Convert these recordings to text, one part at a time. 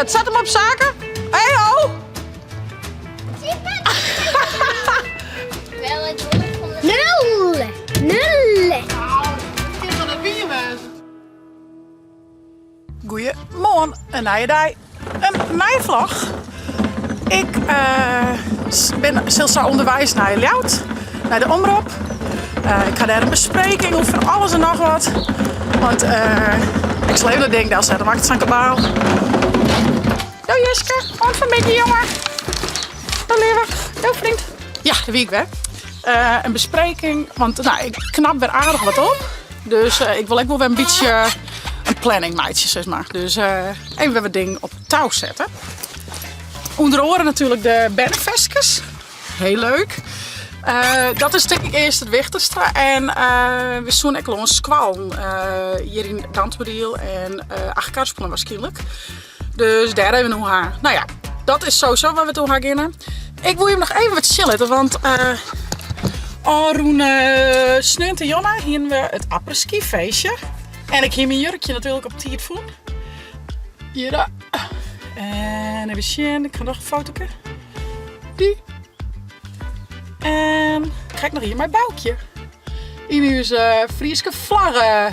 dat? Set him op Sake. Hey ho! Nul! Nul! Goeiemoarn, in nije dei, in nije vlog. Ik bin sil sa ûnderweis nei Ljouwert, nei de Omrop. Ik ha dêr in bespreking oer fan alles en noch wat. Want ik sil even dat ding delsette, makket sa'n kabaal. Do Jiske, oant fanmiddei jonge. Do leave, do vriend. Ja, dêr wie ik wer. In bespreking, want nou, ik knap wer aardich wat op. Dus ik wol ek wol wer in bytsje in planning meitsje, sis mar. Dus even wer wat dingen op tou sette. Under oare natuerlik de bernefeskes. Heel leuk. Dat is tink ik earst it wichtichste. En we soene ek lâns skoallen hjir yn Dantumadiel en Achtkarspelen waarskynlik. Dus dêr even oer ha. Nou ja, dat is sowieso waar we it oer ha geane. Ik wol jim noch even wat sjen litte, want ôfrûne sneontejûn hienen we it après-ski feestje. En ik hie myn jurkje natuerlik op tiid fûn. Hjir. En even sjen, ik ha noch in fotoke. Dy. En krekt noch hjir mei Boukje. Yn ús Fryske flagge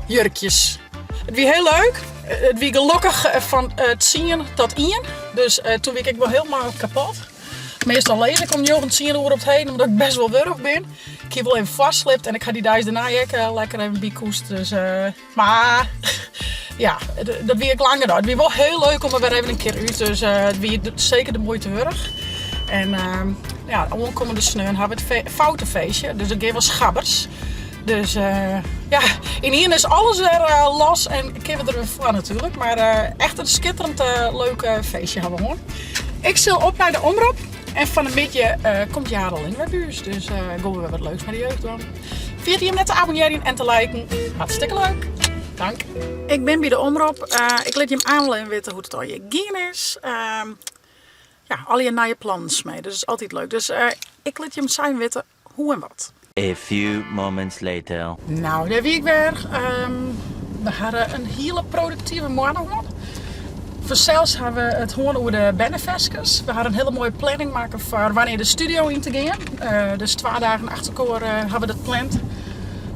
jurkjes. It wie hiel leuk. It wie gelokkich fan tsien tot ien. Dus toen wie ik ek wol hielendal kapot. Meastal lis ik om njoggen, tsien oere op it heden, omdat ik best wol wurch bin. Ik hie wol even foarslept en ik ha dy deis dêrnei ek lekker even bykoest. Dus, mar ja, dat wie ek langer dan. It wie wol hiel leuk om der wer even in kear út. Dus it wie seker de muoite wurdich. En ja, oankommende sneon ha we it foutefeestje. Dus dat gean we as gabbers. Dus ja, ynienen is alles wer los en kinne we der wer foar natuerlik. Mar echt in skitterend leuk feestje ha we hân. Ik sil op nei de Omrop en fan 'e middei komt Jarel Lin wer by ús. Dus gean we wer wat leuks mei de jeugd dwaan. Ferjit jim net te abonnearjen en te liken. Hartstikke leuk. Dank. Ik bin by de Omrop. Ik lit jim aanst wol even witte hoe't it allegear gien is. Ja, allegear nije plannen smeden. Dus dat is altyd leuk. Dus ik lit jim sa even witte hoe en wat. A few moments later. Nou, dêr wie ik wer. We hawwe in hiele produktive moanne hân. Fansels hawwe we it hân oer de bernefeskes. We hawwe in hiele moaie planning makke foar wannear de studio yn te gean. Dus twa dagen achter elkoar hawwe we dat pland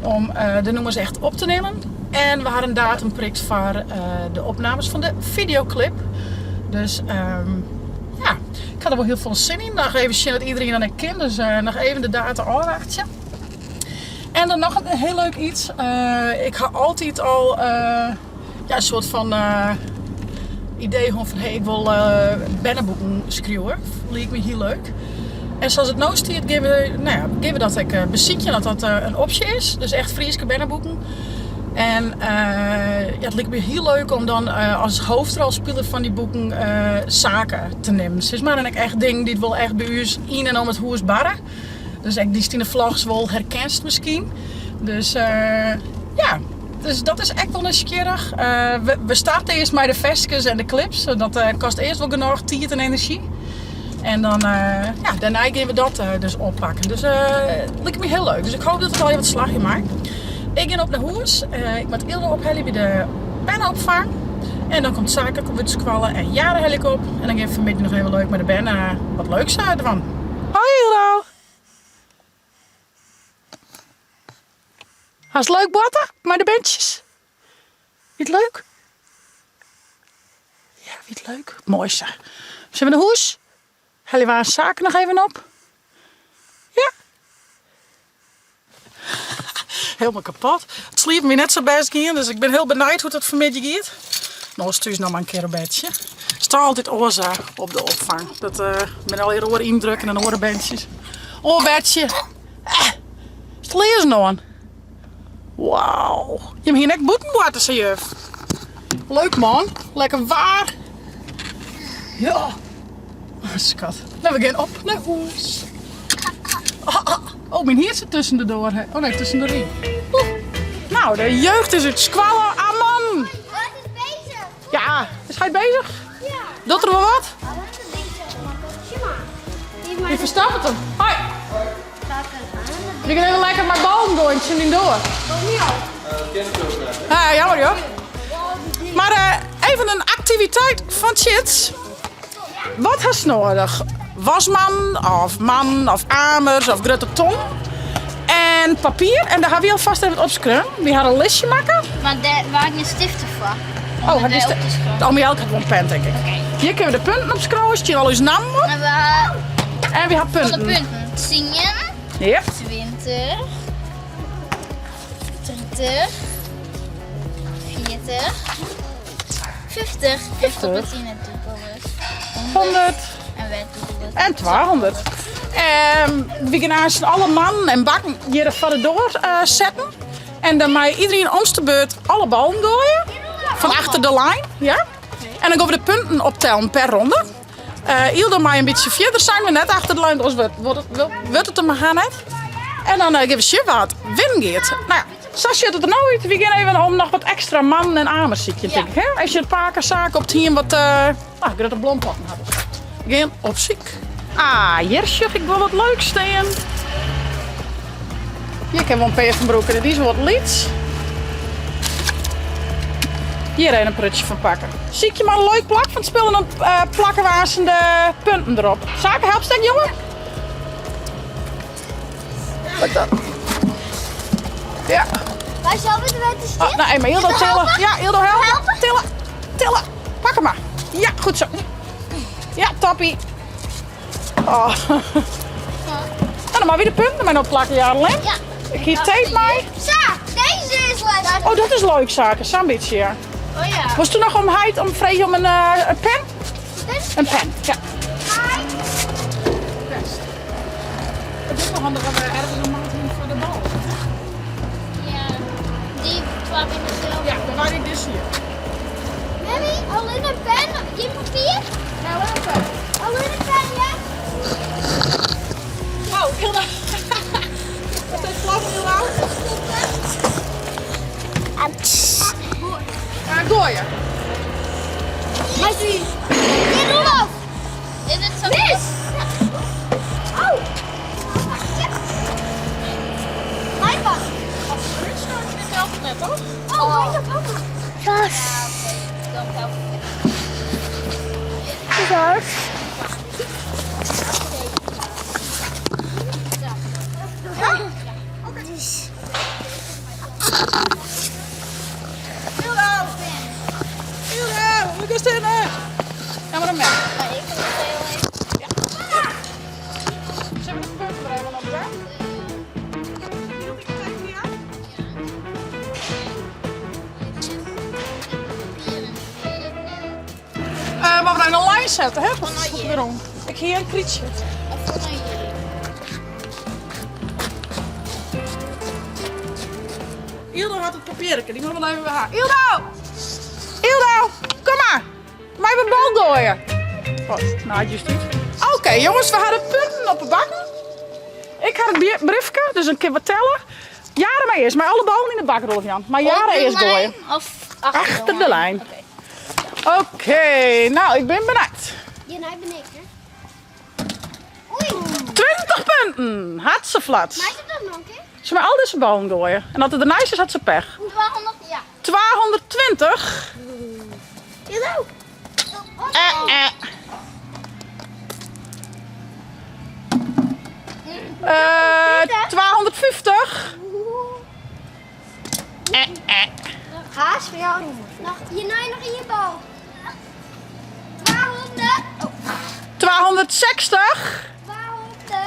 om de nûmers echt op te nimmen. En we hawwe in datum prikt foar de opnames fan de fideoklip. Dus ja, ik ha der wol hiel folle sin yn. Noch even sjen dat iedereen dan ek kin. Dus noch even de data ôfwachtsje. En dan noch in hiel leuk iets. Ik ha altyd al ja, in soart fan idee hân fan hey, ik wol berneboeken skriuwe. Liket my hiel leuk. En sa't it no stiet gean we, nou ja, gean we dat ek besykjen dat dat in opsje is. Dus echt Fryske berneboeken. En ja, it liket my hiel leuk om dan as hoofdrolspeler fan dy boeken Sake te nimmen. Sis mar. En ek echt dingen dy't wol echt by ús yn en om it hûs barre. Dus ek dy'tst yn de vlogs wol herkenst miskien. Dus ja, dus dat is ek wol nijsgjirrich. We starte earst mei de ferskes en de clips. Dat kost earst wol genôch tiid en enerzjy. En dan, ja, dêrnei gean we dat dus oppakken. Dus liket my hiel leuk. Dus ik hoop dat it allegear wat slagje mei. Ik gean op nei hûs. Ik moat Ildo ophelje by de berneopfang. En dan komt Sake út skoalle en Jara helje ik op. En dan gean we fanmiddei noch even leuk mei de bern wat leuks dwaan. Hoi Ildo! Hast leuk boarte mei de berntsjes? Wie it leuk? Ja, wie it leuk? Moai sa. Sille we nei hûs? Helje we Sake noch even op? Ja? Helemaal kapot. It sliepen wie net sa bêst gien, dus ik bin hiel benijd hoe't it fanmiddei giet. No is thús noch mar in kear op bedsje. It is toch altyd oars op de opfang. Dat binne allegear oare yndrukken en oare berntsjes. Oar bedsje. Is it learzen oan? Wauw. Jim hiene ek bûten boarte, sei juf. Leuk man. Lekker waar. Ja. Oh, skat. Nou, we gean op nei hûs. Oh, myn hier sit tusken de doar. Oh nee, tusken de riem. Oeh. Nou, de jeugd is út skoalle. Ah man! Wat is bezig? Ja, is hy bezig? Ja. Docht er wol wat? Wat Je ferstapt him. Hoi. Je kan even lekker mei ballen goaien tsjin dyn doar. Ah, jammer joh. Mar even in aktiviteit. Aktiviteit fan Tsjits. Wat hast noadich? Wasmannen of mannen of amers of grutte tonnen en papier. En dêr ha wy alfêst even wat opskreaun. Wy ha in listje makke. Mar dêr waard gjin stiften foar. Oh, hat gjin stift. Oh, Mielke hat wol in pen, tink ik. Hjir kinne we de punten opskriuwe, stean al ús nammen op. En we ha En we ha punten. de punten. 10, Yep. 20, 30, 40, 50. 50. En dûbeles. 100. En wer dûbeles. En 200. En we gean aanst alle mannen en bakken hjir foar de doar setten. En dan mei iedereen omste de beurt alle ballen gooien. Fan achter de lijn. Ja. En dan gean we de punten optellen per ronde. Yldo mei in bytsje fierder zijn we net achter de lijn, oars wurdt it him har net. En dan gean we sjen wa't winnen giet. No ja, sa sjocht it der no út. We gean even om noch wat ekstra mannen en amers sykjen, tink ik. Hè? As je pake Sake op it hiem wat no, grutte blompotten hawwe. We gean op syk. Ah, hjir sjoch ik wol wat leuks stean. Hjir kinne we wol in pear fan brûke. Dy is wol wat lyts. Hjir even in prutsje fan pakke. Sykje mar in leuk plak fan it spul en dan plakke we aansten de punten derop. Sake, helpst ek, jonge? Wat dan? Ja. Waar zullen we de Oh, nou, even Yldo tillen. Ja, Yldo helpen. Tillen, tillen. Pak hem maar. Ja, goed zo. Ja, toppie. Oh. Nou, dan mag weer de punten maar op plakken, Jarlin. Ja. Ik hier tape mee. Zo, deze is leuk. Oh, dat is leuk, Sake. Zo'n beetje, ja. Oh ja. Was toen nog om heit om vregen om een pen? Een pen, ja. Best. Het is wel handig dat we ergens een maat hebben voor de bal. Ja, die twee binnen zelf. Ja, dan waar ik dus hier. Mami, alleen een pen, geen papier? Ja, alleen een pen. Alleen een pen, ja? Oh, Hilda. Wat is het heel oud? Ja, gooien. Maar zie. Hier, Roelof. Is het zo? Mis! Oh! Mijn pak. Als het dit helpt net, toch? Oh, mijn pak. Ja, oké. Dan helpt het. Hilda! Hilda, hoe is het nou? Ja, maar dan mee. Maar ik wil het heel even. Zullen we de punten er even op doen? Maar we gaan een lijn zetten, hè? Waarom? Ik hier een krietje. Of van jullie. Yldo had het papiertje, die moeten we even bij haar. Yldo! Yldo, kom maar! Mij een bal gooien. Oh, nou, juist niet. Oké, jongens, we hadden punten op de bakken. Ik had het briefje, dus een keer wat tellen. Jaren maar eerst, maar alle ballen in de bak, Rolf Jan. Maar jaren Op de eerst lijn gooien. Of achter, Achter de lijn. Oké, nou, ik ben benieuwd. Ja, nou ben ik, hè. Oei. 20 punten! Hatseflats. Maak het dan nog een keer? Ze maar al deze ballen gooien. En als het ernaast is, had ze pech. 200, ja. 220. Jawel. 250. Haas voor jou. Nog, hier, nee, nog in je bal. 200. Oh. 260. 200.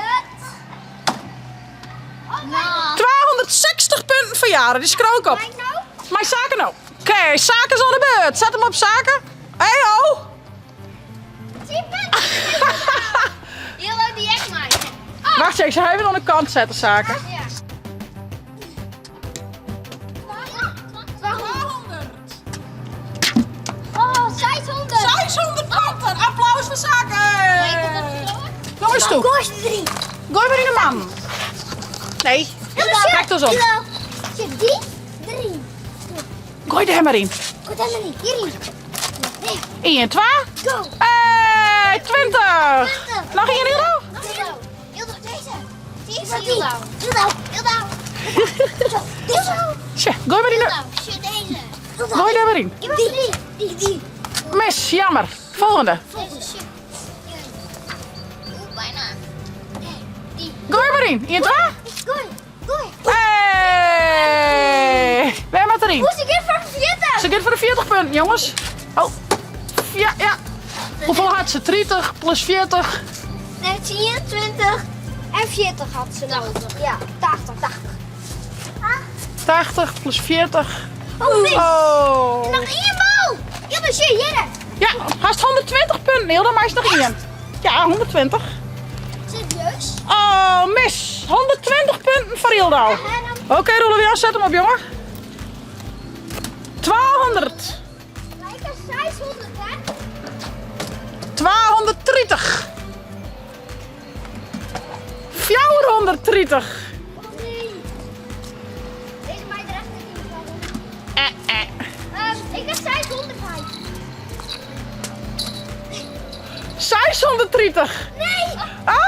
Oh, nou. 260 punten voor Jaren. Die schrook op. Kijk nou. Maar Sake nou. Oké, Sake is aan de beurt. Zet hem op, Sake. Hey ho. 10 punten. Jawel, die echt maar. Oh. Wacht even, ik zal even aan de kant zetten, Sake. Ja. 200. Oh, 600. 600 punten. Applaus voor Sake. Kom eens toe. Kost 3. Gooi maar in de man. Nee. Trek ons op. Zit die? 3. Gooi er maar in. Gooi daar maar in. Hierin. Nee. 1, 2. Go. Hey, 20. Nog één, Hildo? Nog één. Hildo, deze. Deze. Hildo. Hildo. Hildo. Hildo. Tja, gooi maar in de... Shit, deze. Gooi daar maar in. Die. Die. Die. Mis, jammer. Folgjende. Gooi mar yn. Ien, twa. Gooi, gooi. Hey! Wêr moat er yn? Oeh, se giet foar 40. Se giet foar de 40 punten, jonges. Oh. Ja, ja. Hoefolle hat se? 30 plus 40. Nee, 22 en 40 hat se no. Ja, 80. 80. 80 plus 40. Oh, mis. Oh. Noch ien bal. Ja, maar zie je Ja, hast 120 punten, Hilda, maar is noch ien. Ja, 120. Serieus? Oh, mis. 120 punten foar Hilda. Oké, okay, Roelof, set him op, jongen. 200. Lijkt 600, hè? 230. 430. Nee. Deze mij er echt niet in vallen. Eh, eh. Um, ik heb 605. 630. Nee. Ah!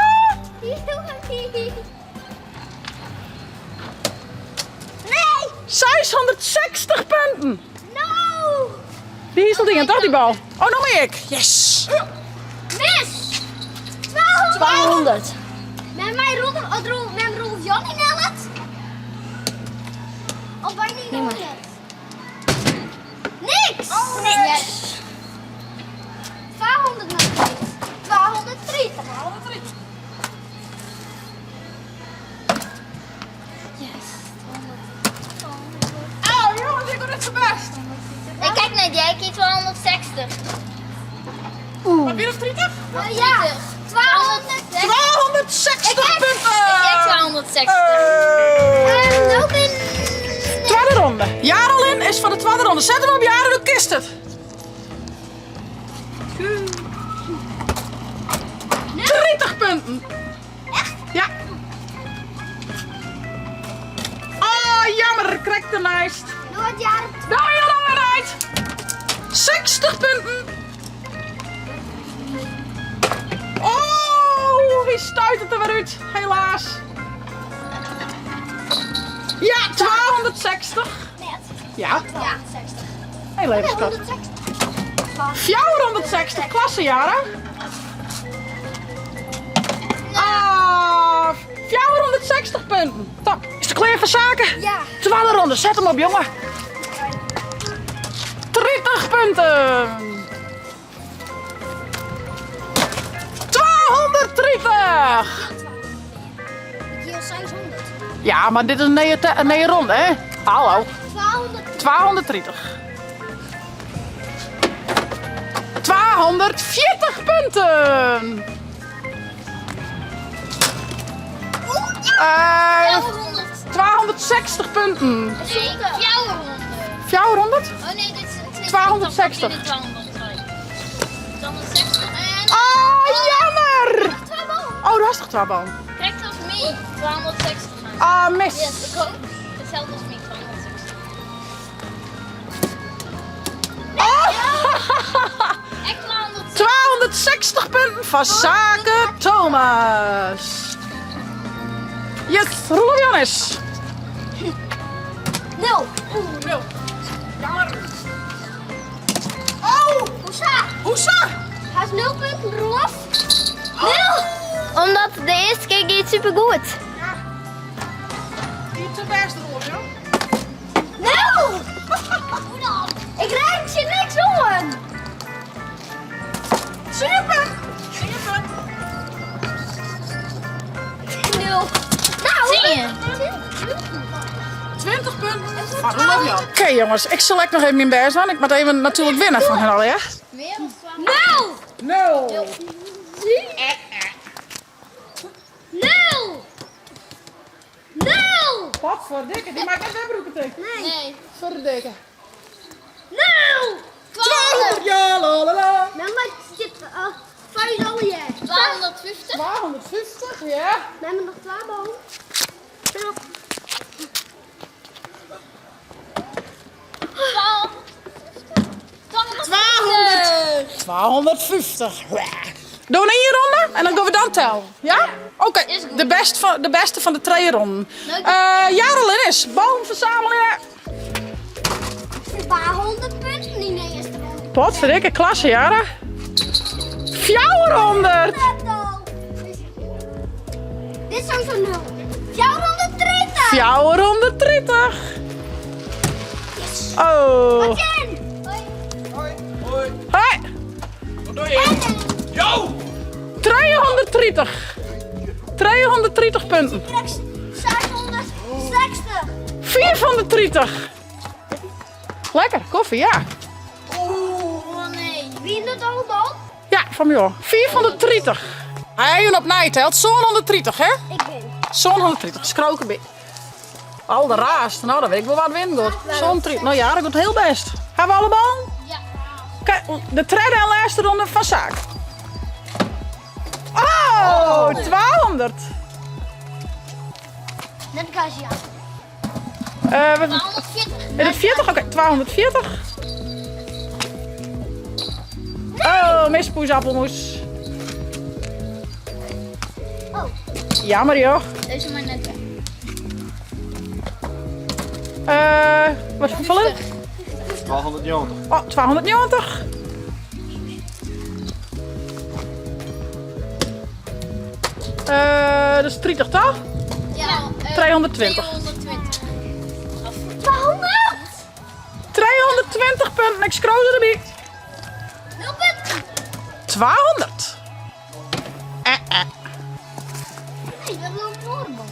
Nee. 660 punten. No. Die is al dingen, toch die bal? Oh, nog meer ik. Yes. Mis. 200. 200. Met mij Rolf, oh, met Rolf Jan in het. Al bijna Nee, maar. Niks. Oh, niks. Yes. 200 nog niet. 230. 230. Yes. Oh, jongens, ik doe net zo best. Ik kijk naar Jackie, 260. Maar weer of 30? Oh ja, 260. 260 punten! Ik heb 260. Hey. En ook in... Tweede ronde. Jarolin is van de tweede ronde. Zet hem op, Jarolin, hoe kist het? 30 punten. Echt? Ja. Oh, jammer. Krijg de lijst. Nooit jaren. Nou, Jarolin, uit. 60 punten. Oh, wie stuit het er weer uit? Helaas. Ja, 260. Net. Ja, 260. heel even schat. 160. 460, klasse Jara. Ah, 460 punten. Top. Is de kleer van zaken? Ja. Tweede ronde, zet hem op jongen. 30 punten. 230. Ik hier 600. Ja, maar dit is een negen ronde, hè? Hallo. 200. 230. 240 punten. Oeh, ja. Eh, 260 punten. Nee, 400. 400? Oh nee, dit is een 260. 260 en... Ah, jammer! Twee ballen. Oh, dat was toch twee ballen? Krijg als mee. 260. Ah, mis. Yes, ik ook. Hetzelfde als mee, 260. Oh! Echt 260. 260 punten van Zaken Thomas. Yes, Roelof Jannes. Nul. Oeh, nul. Jammer. Oh, Hoesa. hoesa. Hij is nul punten, Roelof. Nul. Omdat de eerste keer ging het supergoed. Ja. Die is de beste, Roelof, joh. Nul. Hoe dan? Ik ruik je niks om. Super. Super. Nul. Nou, zie je. 20 punten van Roelof Jan. Oké jongens, ik select nog even mijn best aan. Ik moet even natuurlijk winnen van hen allen, ja? Nul. Nul. Nul. Nul. Wat voor dikke, die maakt echt broeken tegen. Nee. Verdikke. Nul. 200, ja, la la la. Nou, maar het zit uh, vijf al je. 250. 250, ja. We hebben nog twee ballen. Nog. 200. 250. Doen we één ronde en dan gaan we dan tellen. Ja? Oké, Is goed. de, best van, de beste van de twee ronden. Leuk. Eh Jarl is boom verzamelen. Een paar honderd punten in de eerste ronde. Potverdikke, klasse Jara. 400! Dit is sowieso nul. 430! 430! Oh. Martin! Hoi. Hoi. Hoi! Wat doe je? Jo! 330. 330 punten. 660. 430. Lekker, koffie, ja. Oh nee. Wie doet allemaal? Ja, van jou. 430. Hij en opnieuw telt. Zo'n 130, hè? Ik ben. Zo'n 130. Skroken bij. Al de raast. Nou, dan weet ik wel wat win gaat. Zo'n 30. Nou ja, dat gaat heel best. Hebben we alle ballen? Ja. Kijk, de tweede en laatste ronde van zaak. Oh, 200. Net kastje. Wat, 240. is het 40? Oké, 240. Oh, mispoes, appelmoes. Oh, Jammer joh. deze maar net weg. Wat voor vallen? 290. Oh, 290. Dat is 30 toch? Ja. 320. 220. 200! 320 punten, ik scroll erbij. 0 punten. 200. Nee, dat loopt voor, man.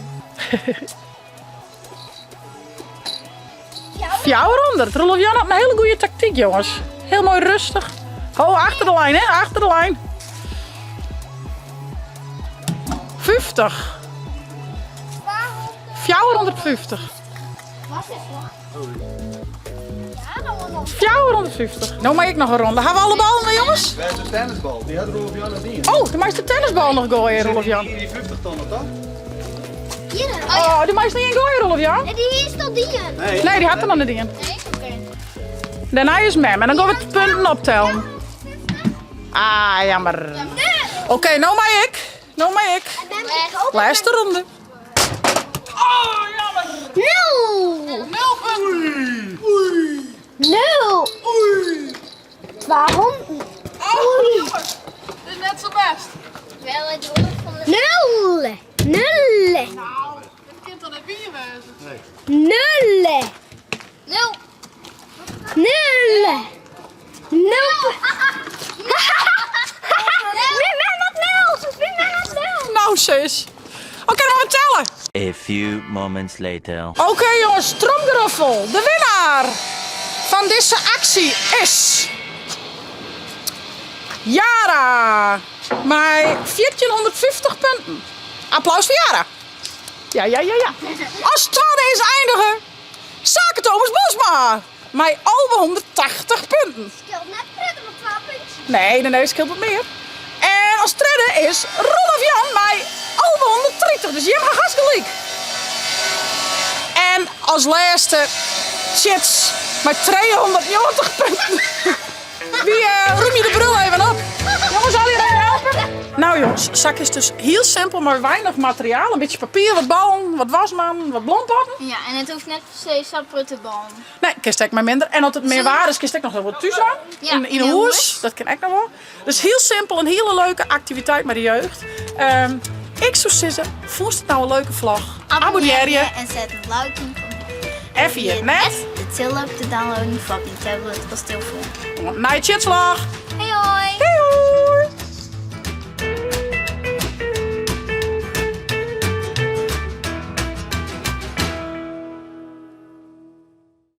400. Roelof Jan had een hele goede tactiek, jongens. Heel mooi rustig. Oh, achter de lijn, hè? Achter de lijn. 50. 450. Was het Ja, dan nog. 450. Nou maak ik nog een ronde. Hebben we alle ballen, jongens? Wij zijn de tennisbal. Die had Roelof Jan nog niet. Oh, de meeste tennisbal nog gooien, Roelof Jan. Die 50 tonnen, toch? Hier. Oh ja. Oh, die meeste niet in gooien, Roelof Jan. En die is tot die. Nee. Nee, die had er nog niet in. Nee, oké. Daarna is mem en dan gaan we het punten optellen. Ah, jammer. Oké, nou maar ik. Nou maar ik. Laatste ronde. Oh, jammer. Nul! Nul punten. Nul! 200. Oh, jongens. Het is net zo best. Wel het woord van de... Nul! Nul! Nou, dit kind dan even hier wezen. Nul! Nul! Nul! Nul! Wie ben dat nul? Wie ben dat nul? Nou, zus. Oké, dan gaan we tellen. A few moments later. Oké jongens, tromgeroffel. De winnaar van deze actie is... Yara. Met 1450 punten. Applaus voor Yara. Ja, ja, ja, ja. Als tweede is eindigen Sake Thomas Bosma. Met 180 punten. Scheelt net prettig op 12 puntjes. Nee, nee, nee, scheelt wat meer. En als tweede is Rolf Jan met 130. Dus Jim gaat gelijk. En als laatste Chits met 290 punten. Wie roem je de bril even op? Jongens, al jullie even helpen? Nou jongens, zak is dus heel simpel, maar weinig materiaal. Een beetje papier, wat ballen, wat wasman, wat blompotten. Ja, en het hoeft net per se sapperen te ballen. Nee, kist ik maar minder. En als het meer waar is, kist ik nog wel wat thuis aan. Ja, in in de de hoes. hoes. Dat ken ik nog wel. Dus heel simpel, een hele leuke activiteit met de jeugd. Ik zou zeggen, vond het nou een leuke vlog? Abonneer je. En zet het luidje op. Even je net. De til op te downloaden van je tablet of telefoon. Naar je chitsvlog.